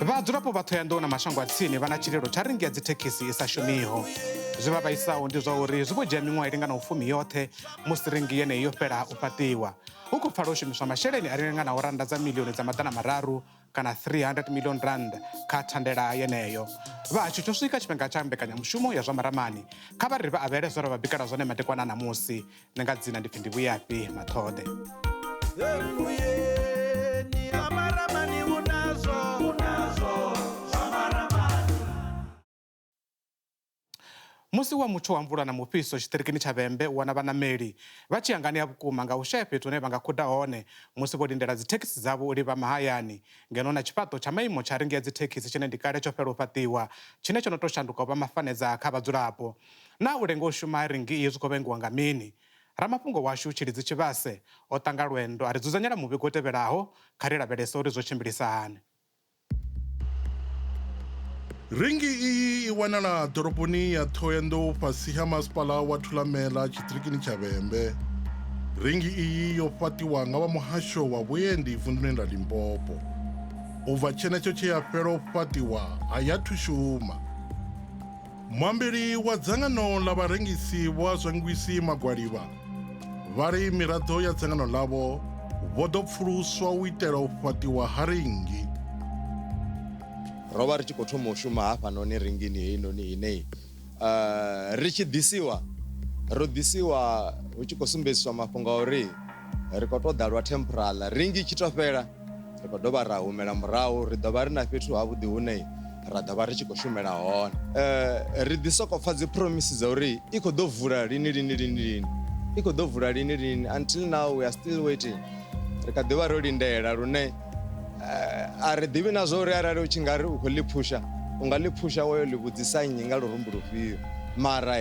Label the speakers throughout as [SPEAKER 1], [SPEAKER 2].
[SPEAKER 1] Vhadzulapo vha Thohoyandou na mashango a tsini vha na tshililo tsha ringi ya dzithekhisi i sa shumiho. Zwi vha vhaisaho ndi zwa uri zwi vho dzhia miṅwaha i linganaho fumi yoṱhe musi ringi yeneyi yo fhela u fhaṱiwa. Hu khou pfala u shumiswa masheleni a linganaho rannda dza miḽioni dza 300 kana 300 million rand kha thandela yeneyo. Vha hashu tsho swika tshifhinga tsha mbekanyamushumo ya zwa maramani. Kha vha ri vha avhele zwe ra vha bikela zwone madekwana a ṋamusi. Nṋe nga dzina ndi pfi ndi Vhuyafhi Maṱhode. Musi wa mutsho wa mvula na mufhiso tshiṱirikini tsha Vhembe u wana vhanameli vha tshi hanganea vhukuma nga u shaya fhethu hune vha nga khuda hone musi vho lindela dzithekhisi dzavho u livha mahayani ngeno na tshifhaṱo tsha maimo tsha ringi ya dzithekhisi tshine ndi kale tsho fhela u fhaṱiwa tshine tsho no tou shanduka u vha mafanedza kha vhadzulapo. Naa u lenga u shuma ha rinngi iyi zwi khou vhengiwa nga mini? Ramafhungo washu Tshilidzi Tshivhase o ṱanga lwendo a ri dzudzanyela muvhigo u tevhelaho. Kha ri lavhelese uri zwo tshimbilisa hani.
[SPEAKER 2] Rinngi iyi i wanala ḓoroboni ya Thohoyandou fhasi ha masipala wa Thulamela tshiṱirikini tsha Vhembe. Rinngi iyi yo fhaṱiwa nga vha muhasho wa vhuendi vunḓuni ḽa Limpopo. U bva tshenetsho tshe ya fhela u fhaṱiwa a i athu shuma. Muambeli wa dzangano ḽa vharengisi Vho Azwangwisi Magwalivha vha ri miraḓo ya dzangano ḽavho vho ḓo pfuluswa u itela u fhaṱiwa ha rinngi.
[SPEAKER 3] Ro vha ri tshi khou thoma u shuma hafhanoni rinngini heinoni ine ri tshi ḓisiwa ro ḓisiwa hu tshi khou sumbedziswa mafhungo a uri ri khou tou ḓa lwa temporal rinngi i tshi tou fhela Ri khou dovha ra humela murahu, ri ḓo vha ri na fhethu havhuḓi hune ra ḓo vha ri tshi khou shumela hone. Ri ḓi sokou pfa dzi promise dza uri i khou ḓo vula lini lini lini lini, i khou ḓo vula lini lini, until now we are still waiting. Ri kha ḓi vha ro lindela lune a ri ḓivhi na zwa uri arali u tshi nga ri u khou ḽi phusha, u nga ḽi phusha wa yo ḽi vhudzisa nnyi nga lurumbu lufhio. Mara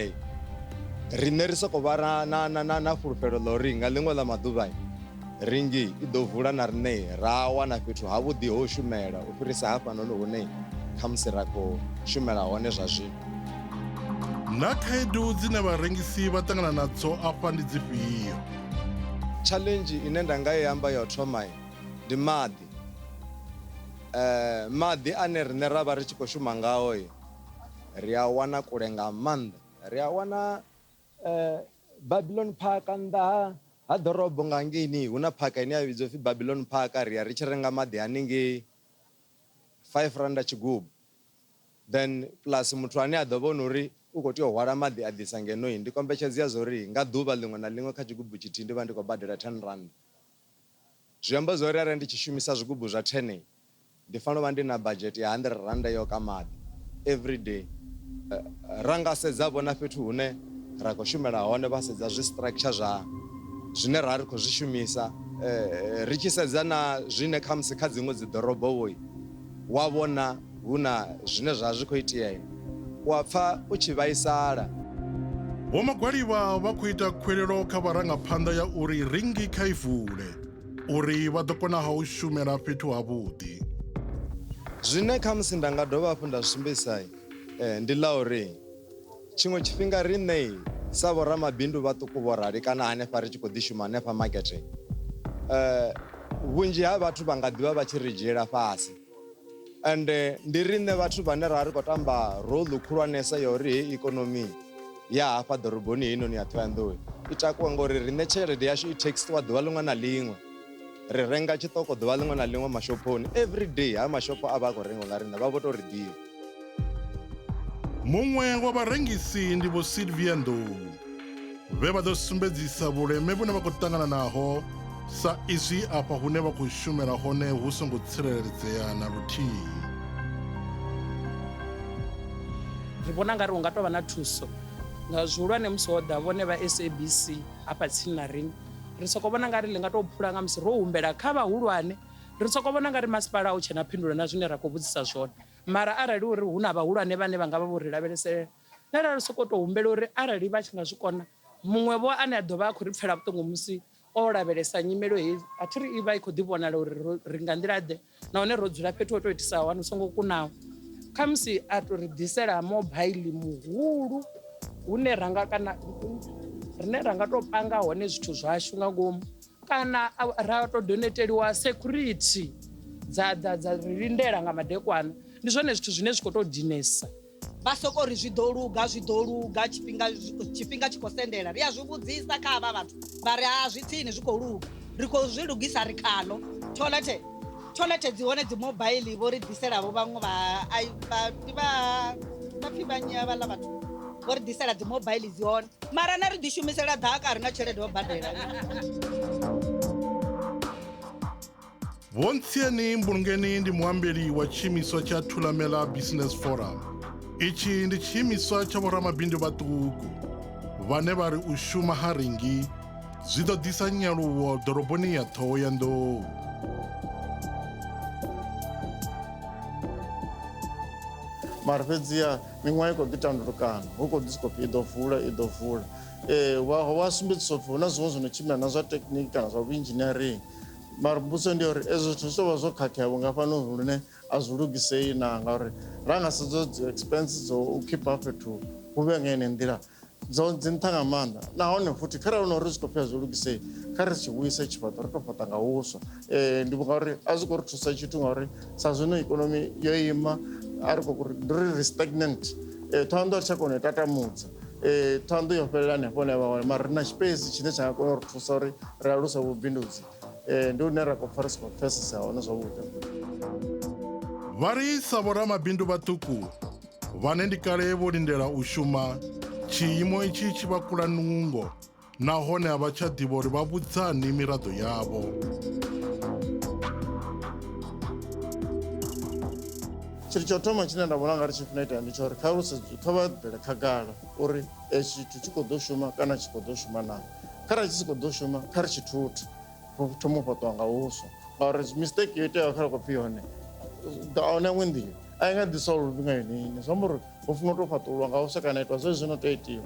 [SPEAKER 3] riṋe ri sokou vha na na na na na fhulufhelo ḽa uri nga ḽiṅwe ḽa maḓuvha Rinngi i ḓo vula na riṋe ra wana fhethu havhuḓi ho shumela u fhirisa hafhanoni hune khamusi ra khou shumela hone zwa zwino.
[SPEAKER 2] Na khaedu dzine vharengisi vha ṱangana nadzo afha ndi dzifhio?
[SPEAKER 3] Challenge ine nda nga i amba ya u thoma ndi maḓi. Maḓi ane riṋe ra vha ri tshi khou shuma ngao ri a wana kule nga maanḓa, ri a wana Babylon Park nnḓa ha ha ḓorobo nga hangeini hu na phaka ine ya vhidzwa upfhi Babylon Park ri ya ri tshi renga maḓi haningei five rannda tshigubu then plus muthu ane a ḓo vha hu uri u khou tea u hwala maḓi a ḓisa ngenoi ndi kombetshedzea zwa uri nga ḓuvha ḽiṅwe na ḽiṅwe kha tshigubu tshithihi ndi vha ndi khou badela ten rannda. Zwi amba zwa uri arali ndi tshi shumisa zwigubu zwa ten Ndi fanela u vha ndi na budget ya hundred rannda ya u ka maḓi every day. Ra nga sedza vho na fhethu hune ra khou shumela hone vha sedza zwi structure zwa zwine ra ri khou zwi shumisa ri tshi sedza na zwine khamusi kha dziṅwe dzi ḓorobo vho wa vhona hu na zwine zwa zwi khou itea u a pfa u tshi vhaisala.
[SPEAKER 2] Vho Magwalivha vha khou ita khuwelelo kha vharangaphanḓa ya uri rinngi kha i vule. uri vha ḓo kona ha u shumela fhethu havhuḓi.
[SPEAKER 3] Zwine khamusi nda nga dovha hafhu nda zwi sumbedzisa ndi ḽa uri tshiṅwe tshifhinga riṋe sa vhoramabindu vhaṱuku vho rali kana hanefha ri tshi khou ḓi shuma hanefha makete vhunzhi ha vhathu vha nga ḓivha vha tshi ri dzhiela fhasi ende ndi riṋe vhathu vhane ra ri khou tamba role khulwanesa ya uri heyi ikonomi ya hafha ḓoroboni heinoni ya Ṱhohoyanḓou i takuwe ngori riṋe tshelede yashu i taxiwa ḓuvha ḽiṅwe na ḽiṅwe. Ri renga tshiṱoko ḓuvha ḽiṅwe na ḽiṅwe mashophoni every day haya mashopho a vha a khou rengiwa nga riṋe vha vho tou ri ḓivha.
[SPEAKER 2] Muṅwe wa vharengisi ndi Vho Sylvia Nḓou vhe vha ḓo sumbedzisa vhuleme vhune vha khou ṱangana naho sa izwi afha hune vha khou shumela hone hu songo tsireledzea na luthihi.
[SPEAKER 4] Ri vhona nga ri hu nga tou vha na thuso nga zwihulwane musi ho ḓa vhone vha SABC hafha tsini na riṋe. Ri sokou vhona nga ri ḽi nga tou phula nga musi ro humbela kha vhahulwane. Ri sokou vhona nga ri masipala a u tshena phindulo na zwine ra khou vhudzisa zwone. Mara arali uri hu na vhahulwane vhane vha nga vha vho ri lavheleselela, na ra ri sokou tou humbela uri arali vha tshi nga zwi kona Muṅwe vho ane a ḓo vha a khou ri pfela vhuṱungu musi o lavhelesa nyimelo heyi, a thi ri i vha i khou ḓi vhonala uri ri nga nḓila ḓe, nahone ro dzula fhethu ho tou itisaho hani hu songo kunaho. Khamusi a tou ri ḓisela mobile muhulu hune ra nga kana rine ra nga tou panga hone zwithu zwashu nga ngomu, kana ra tou doneteliwa security dza ḓa dza ri lindela nga madekwana. Ndi zwone zwithu zwine zwi khou tou dinesa.
[SPEAKER 5] Vha soko ri zwi ḓo luga, zwi ḓo luga, tshifhinga tshi khou sendela. Ri a zwi vhudzisa kha havha vhathu vha ri a zwi tsini, zwi khou luga, ri khou zwi lugisa, ri khalo. Toilet dzi hone, dzi mobile vho ri ḓisela vho vhaṅwe vha pfi vha nnyi havhaḽa vhathu vho ri ḓisela dzi mobile dzi hone, mara na ri ḓi shumisela ḓaka, ri na tshelede yo badela.
[SPEAKER 2] Vho Ntsieni Mbulungeni ndi muambeli wa tshiimiswa tsha Thulamela Business Forum. Itshi ndi tshiimiswa tsha vhoramabindu vhaṱuku vhane vha ri u shuma ha ringi zwi ḓo ḓisa nyaluwo ḓoroboni ya Ṱhohoyanḓou.
[SPEAKER 6] Mara fhedziha miṅwaha i khou ḓi tandulukana, hu khou ḓi sokou pfhi i ḓo vula, i ḓo vula. Wa sumbedziswa upfhi hu na zwiṅwe zwo no tshimbila na zwa technique kana zwa vhuinzhiniaring. Mara mbudziso ndi ya uri ezwo zwithu zwi tou vha zwo khakhea vhungafhani lune a zwi lugisei na, ngauri ra nga sedza dzi expense dzo u khipha fhethu hu vhe nga ene nḓila dzo dzi nṱha nga maanḓa. Nahone futhi kharali hu na uri zwi khou pfhi a zwi lugisei, kha ri tshi vhuise tshifhaṱo ri tou fhaṱa nga huswa. Ndi ngauri a zwi khou ri thusa tshithu, ngauri sa zwino ikonomi yo ima, a ri khou ndi ri ri stagnant. Thohoyandou a ri tsha kona u i tatamudza, Thohoyandou yo fhelela hanefho hune ya vha hone, mara ri na tshipesi tshine tsha nga kona u ri thusa uri ri aluse vhubindudzi. Ndi hune ra khou pfha ri si khou pfesesa hone zwavhuḓi.
[SPEAKER 2] Vha ri sa vhoramabindu vhaṱuku vhane ndi kale vho lindela u shuma, tshiimo itshi tshi vha kula nungo nahone a vha tsha ḓivha uri vha vhudzani miraḓo yavho.
[SPEAKER 6] Tshithu tsha u thoma tshine nda vhona ungari tshi funa itea ndi tsha uri kha vha bvele khagala uri etshi tshithu tshi khou ḓo shuma kana tshi khou ḓo shuma naa. Kharali tshi si khou ḓo shuma, kha ri tshi thuthe, hu thome u fhaṱiwa nga huswa, ngauri mistake yo iteaho kha ri khou pfhi yone a huna iṅwe nḓila, a i nga ḓi solve nga yone iṋe. Zwi amba uri hu funa u tou fhaṱululwa nga huswa kana itwa zwezwi zwo no tea itiwa.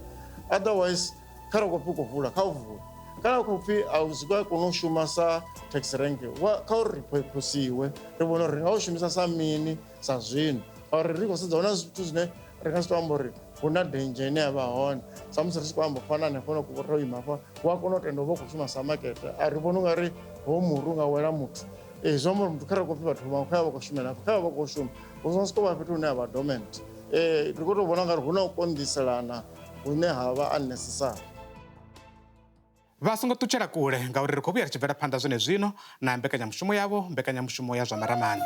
[SPEAKER 6] Otherwise kha ri khou pfhi u khou vula, kha u vule. Kana u khou pfhi a zwi nga kona u shuma sa taxi rank, kha uri ri phosiwe ri vhone uri ri nga u shumisa sa mini sa zwino, ngauri ri khou sedza hu na zwithu zwine ri nga si to amba uri hu na danger ine ya vha hone. Sa musi ri tshi khou amba u fana hanefho no ro ima hafha, wa kona u tenda u vha u khou shuma sa makete, a ri vhoni ungari ho muri unga wela muthu. Zwi amba uri muthu kha ri khou pfhi vhathu vhaṅwe kha vha khou shumela hafha, kha vha vha khou shuma, hu songo sokou vha fhethu hune ha vha dormant. Ri khou tou vhona ungari hu na u konḓiselana hune ha vha unnecessary.
[SPEAKER 1] Vha songo ṱutshela kule ngauri ri khou vhuya ri tshi bvela phanḓa zwenezwino na mbekanyamushumo yavho, mbekanyamushumo ya zwa maramani.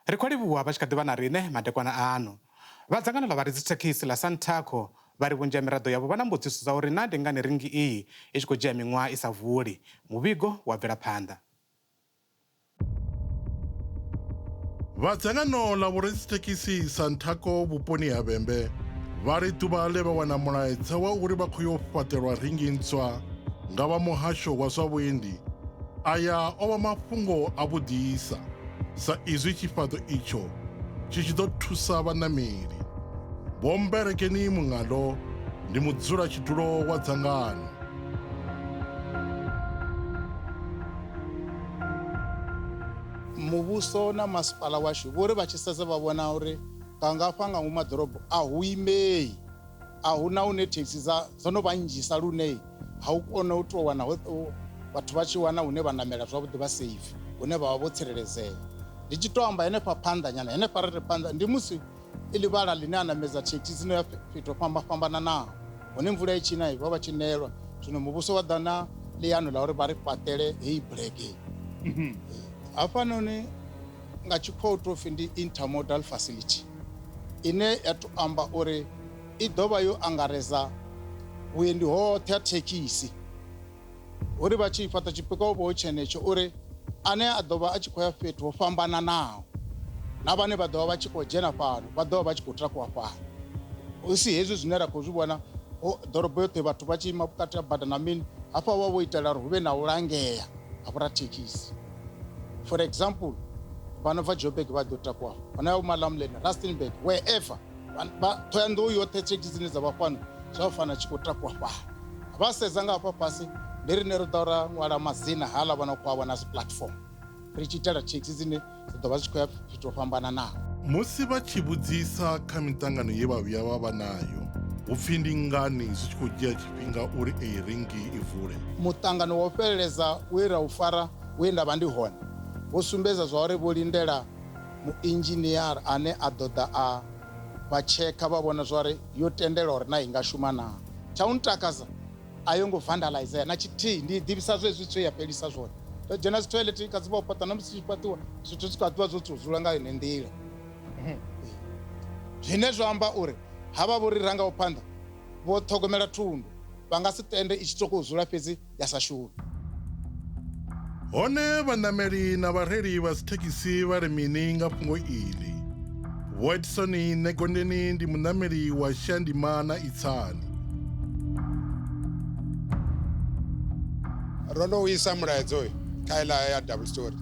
[SPEAKER 1] Ri khou livhuwa vha tshi kha ḓi vha na riṋe madekwana ano. Vha dzangano ḽa vharedzithekhisi ḽa Santaco vha ri vhunzhi ha miraḓo yavho vha na mbudziso dza uri naa ndi ngani rinngi iyi i tshi khou dzhia miṅwaha i sa vuli. Muvhigo wa bvela phanḓa.
[SPEAKER 2] Vha dzangano ḽa vhoradzithekisi Santaco vhuponi ha Vhembe vha ri ḓuvha ḽe vha wana mulaedza wa uri vha khou yo fhaṱelwa rinngi ntswa nga vha muhasho wa zwa vhuendi aya o vha mafhungo a vhuḓisa sa izwi tshifhaṱo itsho tshi tshi ḓo thusa vhaṋameli. Vho Mberekeni Mungalo ndi mudzulatshidulo wa dzangano.
[SPEAKER 7] Muvhuso na masipala washu vho ri vha tshi sedza vha vhona uri nga ngafha nga ngomu ḓorobo a hu imei, a hu na hune thekhisi dza dzo no vha nnzhisa lune ha u kona u tou wana vhathu vha tshi wana hune vha namela zwavhuḓi vha safe, hune vha vha vho tsireledzea. Ndi tshi to amba henefha phanḓa nyana, henefha ri re phanḓa ndi musi i ḽivhala ḽine a namedza thekhisi dzino ya fhethu ho fhamba-fhambananaho, hune mvula i tshi na vha vha tshi nelwa. Zwino muvhuso wa ḓa na ḽiano ḽa uri vha ri fhaṱele heyi bulege. Hafhanoni nga tshikhuwa u tou pfhi ndi intermodal facility, ine ya to amba uri i ḓo vha yo angaredza Vhuendi hoṱhe ha thekhisi uri vha tshi fhaṱa tshipikwa vho tshenetsho uri ane a ḓo vha a tshi khou ya fhethu ho fhambananaho na vhane vha ḓo vha vha tshi khou dzhena fhano vha ḓo vha vha tshi khou takuwa fhano. Hu si hezwi zwine ra khou zwi vhona ḓorobo yoṱhe vhathu vha tshi ima vhukati ha bada na mini, hafha vha vho itela uri hu vhe na u langea ha vhorathekhisi. For example, vha no bva Joburg vha ḓo takuwa afha, vha no ya vho Malamulele, Rustenburg, wherever Ṱhohoyanḓou yoṱhe thekhisi dzine dza vha fhano zwa fana tshi khou takuwa fhano. Vha sedza nga hafha fhasi ndi riṋe ri ḓo ra ṅwala madzina haaḽa vha no khou a vhona dzi platform ri tshi itela thekhisi dzine dza ḓo vha dzi tshi khou ya fhethu ho fhambananaho.
[SPEAKER 2] Musi vha tshi vhudzisa kha miṱangano ye vha vhuya vha vha nayo, hu pfi ndi ngani zwi tshi khou dzhia tshifhinga uri eyi rinngi i vule.
[SPEAKER 7] Muṱangano wa u fheleledza we ra u fara we nda vha ndi hone, wo sumbedza zwa uri vho lindela muinzhiniara ane a ḓo ḓa a vha tshekha vha vhona zwa uri yo tendelwa uri na i nga shuma naa. Tsha u ntakadza a yo ngo vandalizea na tshithihi, ndi i ḓivhisa zwezwi zwe ya fhelisa zwone. Ndo dzhena dzi toilet kha dzi vha u fhaṱa na musi tshi fhaṱiwa zwithu zwi kha ḓivha zwo tou dzula nga yone nḓila, zwine zwa amba uri havha vho ri rangaho phanḓa vho ṱhogomela thundu, vha nga si tende i tshi sokou dzula fhedzi ya sa shume.
[SPEAKER 2] Hone vhaṋameli na vhareili vha dzithekhisi vha ri mini nga fhungo iḽi? Vho Edison Ṋegondeni ndi muṋameli wa Shayandima na Itsani.
[SPEAKER 8] Ro no u isa mulaedza uyu kha iḽa ya double story.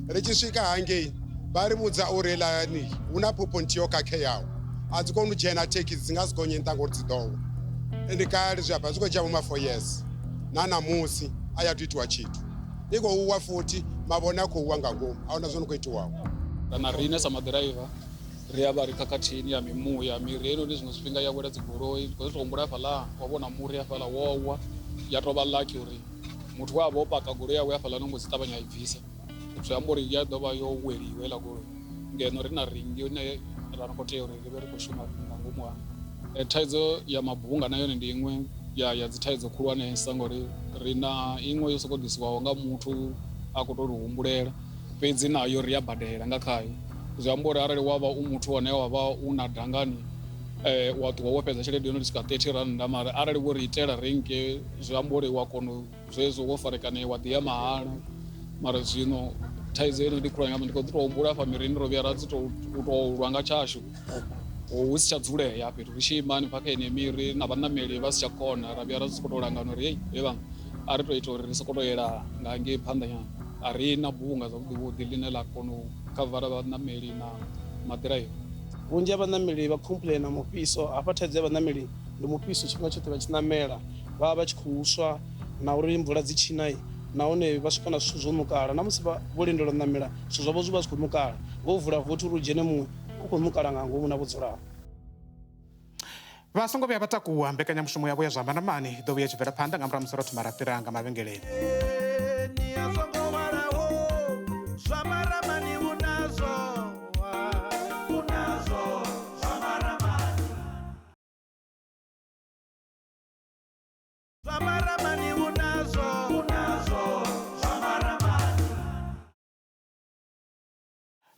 [SPEAKER 8] Ri tshi swika hangei vha ri vhudza uri iḽani hu na phuphu nthihi yo khakheaho, a dzi koni u dzhena thekhisi dzi nga si gonye nṱha ngori dzi ḓo wa. Ndi kale zwi afha zwi khou dzhia vho ma 4 years na ṋamusi a ya thu itiwa tshithu. I khou wa futhi mavhone a khou wa nga ngomu a huna zwo no khou itiwaho.
[SPEAKER 9] Na riṋe sa maḓiraiva ri a vha ri khakhathini ya mimuya miri heinoni zwiṅwe zwifhinga ya wela dzigoloi ndi khou tou humbula hafhaḽa wa vhona muri hafhaḽa wo wa ya tou vha lucky uri muthu we a vha o paka goloi yawe hafhaḽa no mbo dzi ṱavhanya a i bvisa zwi amba uri ya ḓo vha yo weliwa heiḽa goloi ngeno ri na rinngi ine ra khou tea uri ri vhe ri khou shuma nga ngomu hayo. Thaidzo ya mabunga na yone ndi iṅwe ya ya dzi thaidzo khulwanesa ngori ri na iṅwe yo sokou ḓisiwaho nga muthu a khou tou ri humbulela fhedzi nayo ri a badela nga khayo. Zwi amba uri arali wa vha u muthu ane wa vha u na dangani wa ṱuwa wo fhedza tshelede yo no swika 30 rannda mara arali wo ri itela renke zwi amba uri wa kona zwezwo wo farekanea wa ḓi ya mahala. Mara zwino thaidzo ino ndi khulwane nga maanḓa, ndi khou ḓi tou humbula hafha mirini ro vhuya ra dzi tou lwa nga tshashu hu si tsha dzulea fhethu ri tshi ima hanefha kha yeneyi miri na vhaṋameli vha si tsha kona ra vhuya ra sokou tou langana uri hei he vhanga a ri tou ita uri ri sokou tou yela nga ngei phanḓa nyana. A ri na bunga zwavhuḓi vhuḓi ḽine ḽa kona u khavara vhaṋameli na maḓiraiva.
[SPEAKER 10] Vhunzhi ha vhaṋameli vha complaina mufhiso hafha, thaidzo ya vhaṋameli ndi mufhiso tshifhinga tshoṱhe vha tshi ṋamela vha vha vha tshi khou swa na uri mvula dzi tshi na nahone vha swika na zwithu zwo ṋukala na musi vho lindela u ṋamela zwithu zwavho zwi vha zwi khou ṋukala, vho vula vothi uri hu dzhene muṅwe u khou ṋukala nga ngomu na vhudzulapo.
[SPEAKER 1] Vha songo vhuya vha takuwa, mbekanyamushumo yavho ya zwa maramani i ḓo vhuya i tshi bvela phanḓa nga murahu musi ro thoma ra fhira nga mavhengeleni.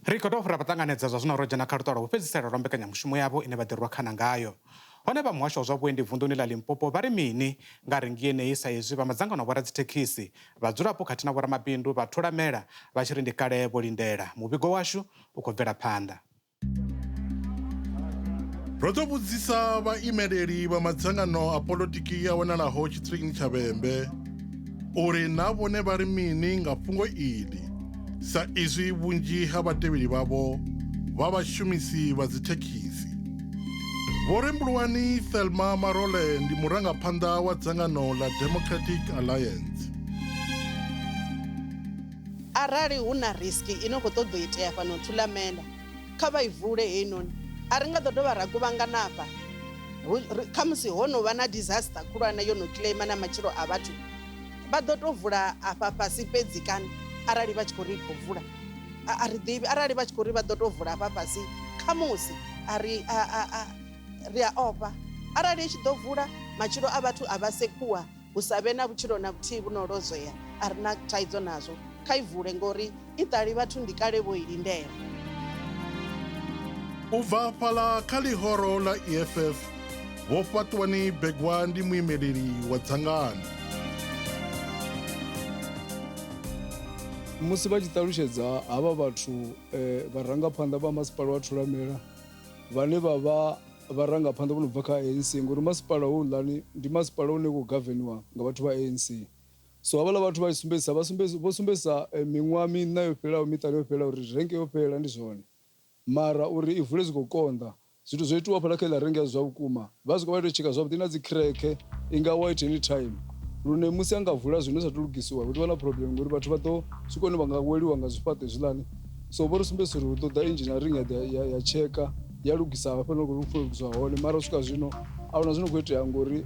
[SPEAKER 1] Ri khou tou fhira vhaṱanganedza zwa zwino ro dzhena kha luṱa lwa u fhedzisela lwa mbekanyamushumo yavho ine vha ḓirwa khana ngayo. Hone vha muhasho wa zwa vhuendi vunḓuni ḽa Limpopo vha ri mini nga rinngi yeneyi sa izwi vha madzangano a vhoradzithekhisi, vhadzulapo khathihi na vhoramabindu vha Thulamela vha tshi ri ndi kale vho lindela. Muvhigo washu u khou bvela phanḓa.
[SPEAKER 2] Ro ḓo vhudzisa vhaimeleli vha madzangano a polotiki a wanalaho tshiṱirikini tsha Vhembe uri na vhone vha ri mini nga fhungo iḽi sa izwi vhunzhi ha vhatevheli vhavho vha vhashumisi vha dzithekhisi. Vho Rembuluwani Thelma Marole ndi murangaphanḓa wa dzangano ḽa Democratic Alliance.
[SPEAKER 11] Arali hu na risk i no khou ṱoḓa u itea fhano Thulamela, kha vha i vule heinoni. A ri nga ḓo dovha ra kuvhangana afha khamusi ho no vha na disaster khulwane yo no claima na matshilo a vhathu. Vha ḓo tou vula afha fhasi fhedzi kani arali vha tshi khou ri i khou vula? A ri ḓivhi arali vha tshi khou ri vha ḓo tou vula afha fhasi khamusi a ri a, a, a, ri a ofha. Arali i tshi ḓo vula matshilo a vhathu a vha sekhuwa hu sa vhe na vhutshilo na vhuthihi vhu no lozwea, a ri na thaidzo nazwo. Kha i vule ngori i ṱali vhathu ndi kale vho i lindela.
[SPEAKER 2] U bva fhaḽa kha ḽihoro ḽa EFF, Vho Fhaṱuwani Begwa ndi muimeleli wa dzangano.
[SPEAKER 12] Musi vha tshi ṱalutshedza havha vhathu vharangaphanḓa vha masipala wa Thulamela vhane vha vha vharangaphanḓa vho no bva kha ANC ngori masipala houḽani ndi masipala une u khou gaveniwa nga vhathu vha ANC. So havhaḽa vhathu vha tshi sumbedzisa vha sumbedzisa vho sumbedzisa miṅwaha miṋa yo fhelaho miṱanu yo fhelaho uri renke yo fhela ndi zwone mara uri i vule zwi khou konḓa. Zwithu zwo itiwa hafhaḽa kha iḽa rennge zwa vhukuma vha swika vha tou tsheka zwavhuḓi na dzi crack i nga wa at any time lune musi a nga vula zwino sa tou lugisiwa hu ḓo vha na problem ngori vhathu vha ḓo swika hune vha nga weliwa nga zwifhaṱo hezwiḽani. So vho ri sumbedzisa uri hu ḓo ḓa engineering ya ḓa ya ya tsheka ya lugisa hafha hune ha khou lugisiwa hone mara u swika zwino ahuna zwino khou itea ngori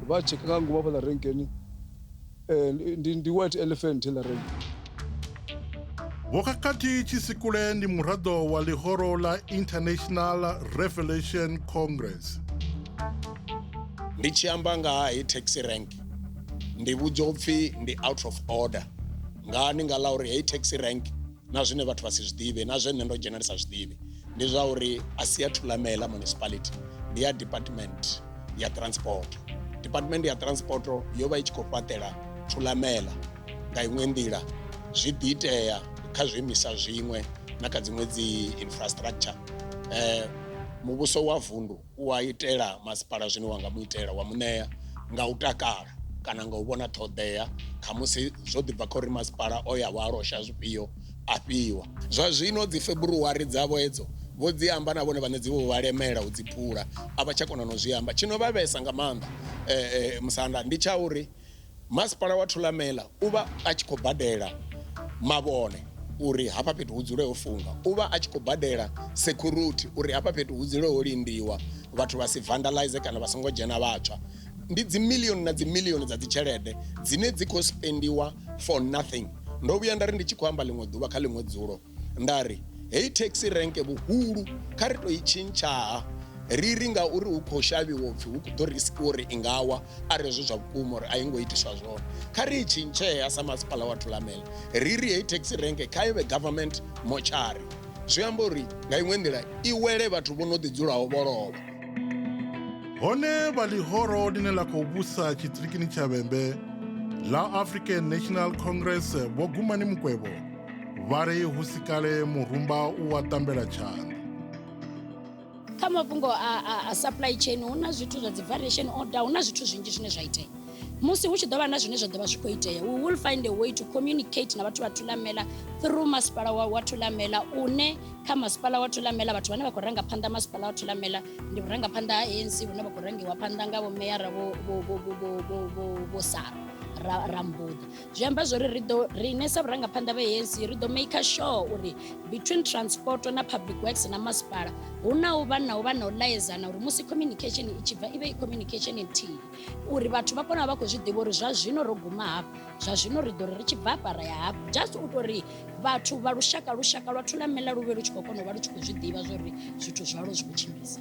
[SPEAKER 12] vha tsheka nga ngomu hafhaḽa renkeni ndi ndi white elephant heiḽa renke.
[SPEAKER 2] Vho Khakhathi Tshisikule ndi muraḓo wa ḽihoro ḽa International Revelation Congress.
[SPEAKER 13] Ndi tshi amba nga ha heyi taxi rank ndi vhudzwa upfhi ndi out of order ngani nga ḽa uri heyi taxi rank na zwine vhathu vha si zwi ḓivhe na zwe nṋe ndo dzhena ndi sa zwi ḓivhi ndi zwa uri a si ya Thulamela municipality ndi ya department ya transport. Department ya transport yo vha i tshi khou fhaṱela Thulamela nga iṅwe nḓila zwi ḓi itea kha zwiimiswa zwiṅwe na kha dziṅwe dzi infrastructure eh, muvhuso wa vundu u a itela masipala zwine wa nga mu itela wa mu ṋea nga u takala kana nga u vhona ṱhoḓea khamusi zwo ḓi bva kha uri masipala o ya wa losha zwifhio a fhiwa zwa zwino dzi February dzavho hedzo vho dzi amba na vhone vhaṋe dzi vho vha lemela u dzi phula a vha tsha kona no zwi amba tshino vha vhesa nga maanḓa eh, musanda ndi tsha uri Masipala wa Thulamela u vha a tshi khou badela mavhone uri hafha fhethu hu dzule ho funga, u vha a tshi khou badela security uri hafha fhethu hu dzule ho lindiwa vhathu vha si vandalize kana vha songo dzhena vha tswa. Ndi dzi million na dzi million dza dzi tshelede dzine dzi khou spendiwa for nothing. Ndo vhuya nda ri ndi tshi khou amba ḽiṅwe ḓuvha kha ḽiṅwe dzulo nda ri heyi taxi rank vhuhulu kha ri tou i tshintshaha ri ri ngauri hu khou shavhiwa upfhi hu khou ḓo riskiwa uri i nga wa arali zwi zwa vhukuma uri a i ngo itiswa zwone kha ri i tshintshea sa masipala wa Thulamela ri ri heyi taxi rank kha i vhe government mortuary zwi amba uri nga iṅwe nḓila i wele vhathu vho no ḓi dzulaho vho lovha.
[SPEAKER 2] Hone vha ḽihoro ḽine ḽa khou vhusa tshiṱirikini tsha Vhembe ḽa African National Congress Vho Gumani Mukwevho vha ri hu si kale murumba u a ṱambela tshanḓa.
[SPEAKER 14] Kha mafhungo a, a, a supply chain hu na zwithu zwa dzi variation order, hu na zwithu zwinzhi zwine zwa itea. Musi hu tshi ḓo vha na zwine zwa ḓo vha zwi khou itea, we will find a way to communicate na vhathu vha Thulamela through masipala wa, wa Thulamela une kha masipala wa Thulamela vhathu vhane vha khou ranga phanḓa masipala wa Thulamela ndi vhurangaphanḓa ha ANC vhune vha khou rangiwa phanḓa nga vho meyara vho, vho, vho, vho, vho, vho, vho, vho Sara Rambuḓa. Zwi amba zwori ri ḓo riṋe sa vhurangaphanḓa vha ANC ri ḓo maker sure uri between transport na public works na masipala hu na u vha na u vha na u laedzana uri musi communication i tshi bva i vhe i communication nthihi uri vhathu vha kone u vha khou zwi ḓivha uri zwa zwino ro guma hafha zwa zwino ri ḓo ri ri tshi bva hafha ra ya hafha just u tori vhathu vha lushaka lushaka lwa Thulamela lu vhe lu tshi khou kona u vha lu tshi khou zwi ḓivha zwa uri zwithu zwalwo zwi khou tshimbilisa.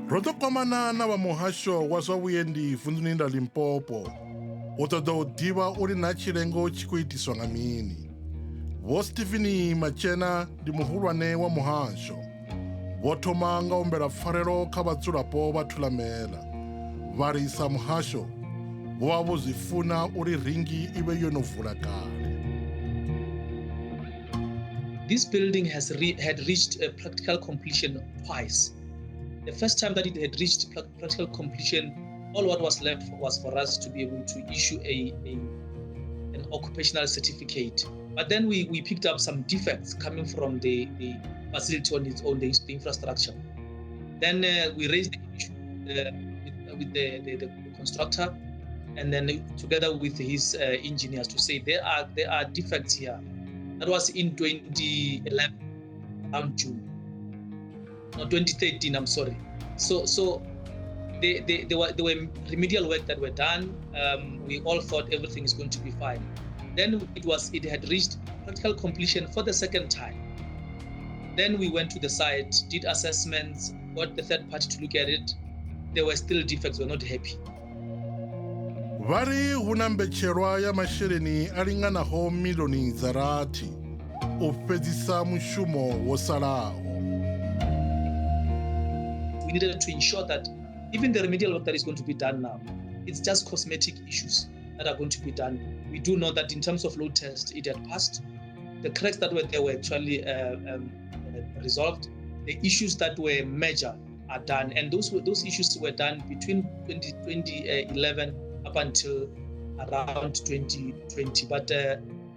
[SPEAKER 2] Ro ḓo kwamana na vha muhasho wa zwa vhuendi vunḓuni ḽa Limpopo u ṱoḓa u ḓivha uri na tshilengo tshi khou itiswa nga mini. Vho Stephen Matshena ndi muhulwane wa muhasho. Vho thoma nga humbela pfarelo kha vhadzulapo vha Thulamela. Vha ri sa muhasho vho vha vho zwi funa uri ringi i vhe yo no vula kale.
[SPEAKER 15] This building has re had reached a practical completion twice. The first time that it had reached practical completion, all what was left was for us to be able to issue a, a an occupational certificate. But then we, we picked up some defects coming from the, the facility on its own, the, the infrastructure. Then we raised the issue with, with the, the, the constructor and then together with his engineers to say there are there are defects here. That was in 2011, around June. No, 2013, I'm sorry. So so they, they, they were, there were remedial work that were done. We all thought everything is going to be fine. Then it was it had reached practical completion for the second time. Then we went to the site, did assessments, got the third party to look at it. There were still defects, we're not happy.
[SPEAKER 2] Vha ri hu na mbetshelwa ya masheleni a linganaho milioni dza rathi u fhedzisa mushumo wo salaho.
[SPEAKER 15] We needed to ensure that even the remedial work that is going to be done now, it's just cosmetic issues that are going to be done. We do know that in terms of load test, it had passed. The cracks that were there were actually resolved. The issues that were major are done, and those issues were done between 2011 up until around 2020. But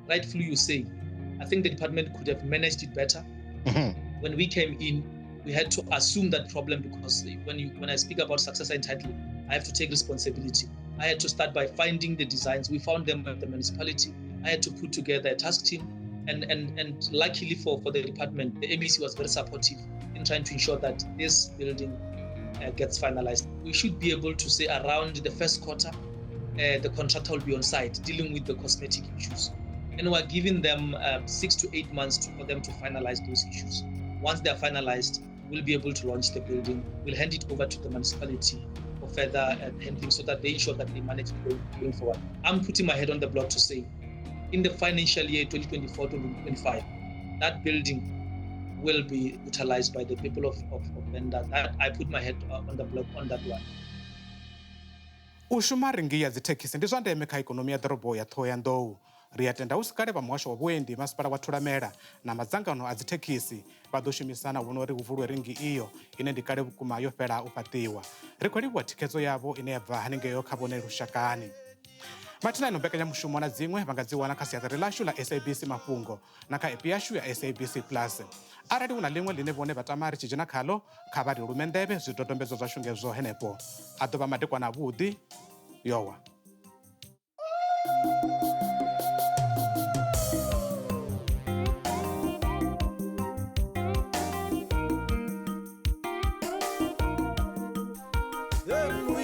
[SPEAKER 15] rightfully you say, I think the department could have managed it better. Mm-hmm. When we came in, we had to assume that problem, because when I speak about successor entitlement, I have to take responsibility. I had to start by finding the designs. We found them at the municipality. I had to put together a task team, and luckily for the department, the MEC was very supportive in trying to ensure that this building gets finalized. We should be able to say around the first quarter, the contractor will be on site dealing with the cosmetic issues. And we're giving them 6 to 8 months for them to finalize those issues. Once they're finalized, we'll be able to launch the building. We'll hand it over to the municipality for further handling, so that they ensure that they manage it going forward. I'm putting my head on the block to say, in the financial year 2024-2025, that building will be utilized by the people of Venda. That I put my head on the block on that one.
[SPEAKER 1] U shuma ringi ya dzithekhisi ndi zwa ndeme kha ikonomi ya ḓorobo ya Thohoyandou. Ri a tenda hu si kale vha muhasho wa vhuendi, masipala wa Thulamela na madzangano a dzithekhisi vha ḓo shumisana u vhona uri hu vulwe ringi iyo ine ndi kale vhukuma yo fhela u fhaṱiwa. Ri khou livhuwa thikhedzo yavho ine ya bva haningeo kha vhone lushakani. Mathina ino mbekanyamushumo na dziṅwe vha nga dzi wana kha siaṱari ḽashu ḽa SABC Mafhungo na kha app yashu ya SABC Plus. Arali hu na ḽiṅwe ḽine vhone vha tama ri tshi dzhena khalo, kha vha ri lume nḓevhe zwidodombedzo zwashu ngezwo henefho. A ḓo vha madekwana avhuḓi. Yowa.
[SPEAKER 16] Yeah.